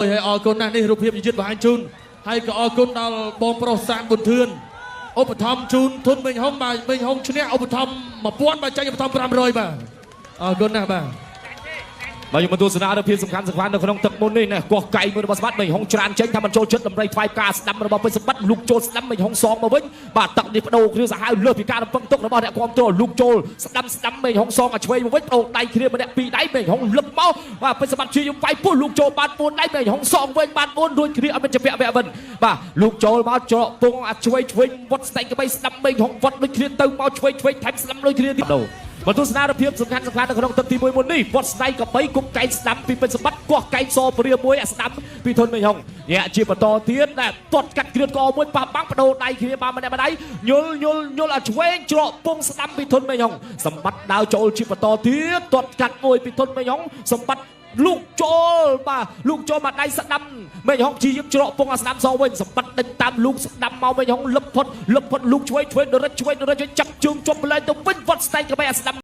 ហើយអរគុណណាស់នេះរូបភាពយឺតបង្ហាញជូនហើយក៏អរគុណដល់បងប្រុសសានប៊ុនធឿនឧបត្ថម្ភជូនធុនមេងហុងបាទមេងហុងឈ្នះឧបត្ថម្ភ1000បាទចាញ់ឧបត្ថម្ភ500បាទអរគុណណាស់បាទ បាទយើងមកទស្សនារូបភាពសំខាន់សំខាន់នៅក្នុងទឹកមុននេះណាកោះកៃមួយរបស់សម្បត្តិមេហុងច្រានចេញថាមិនចូលចិត្តដំរីថ្វាយផ្កាស្ដាំរបស់ពេជ្រសម្បត្តិលូកចូលស្ដាំមេហុងសងមកវិញបាទទឹកនេះបដូរគ្នាសាហាវលើសពីការរំពឹងទុករបស់អ្នកគ្រប់គ្រងលូកចូលស្ដាំស្ដាំមេហុងសងឲ្យឆ្វេងមកវិញបដូរដៃគ្នាម្នាក់ពីរដៃមេហុងលឹបមកបាទពេជ្រសម្បត្តិជាយវាយពុះលូកចូលបាន4ដៃមេហុងសងវិញបាន4រួចគ្នាអត់មានជាពាក់វៈវិញបាទលូកចូលមកច្រកពងអាឆ្វេងឆ្វេងវត្តស្ដែងក្បីស្ដាំមេហុងវត្តដូចគ្នាទៅមកឆ្វេងឆ្វេងថែមស្ដាំដូចគ្នាទៀតដូរ បើទស្សនាភាពសំខាន់សំខាន់នៅក្នុងទឹកទី1មុននេះវត្តស្នៃកបីគុំកែងស្ដាំពីពេជ្រសម្បត្តិកោះកែងសព្រាមួយអាស្ដាំពីធនមេហុងញាក់ជាបន្តទៀតដែលទាត់កាត់គ្រឿនកមួយប៉ះបាំងបដូរដៃគ្នាបានម្នាក់ម្ដៃញុលញុលញុលអាឆ្វេងច្រកពងស្ដាំពីធនមេហុងសម្បត្តិដើរចូលជាបន្តទៀតទាត់កាត់មួយពីធនមេហុងសម្បត្តិលូកចូលបាទលូកចូលមកដៃស្ដាំមេហុងជាយឹមច្រកពងអាស្ដាំសងវិញសម្បត្តិដេញតាមលូកស្ដាំមកមេហុងលឹបផុតលឹបផុតលូកឆ្វេងឆ្វេងដរិតឆ្វេងដរិតចាប់ជើងជុំម្លែងទៅវិញវត្តស្ដែងកបីអាស្ដាំ។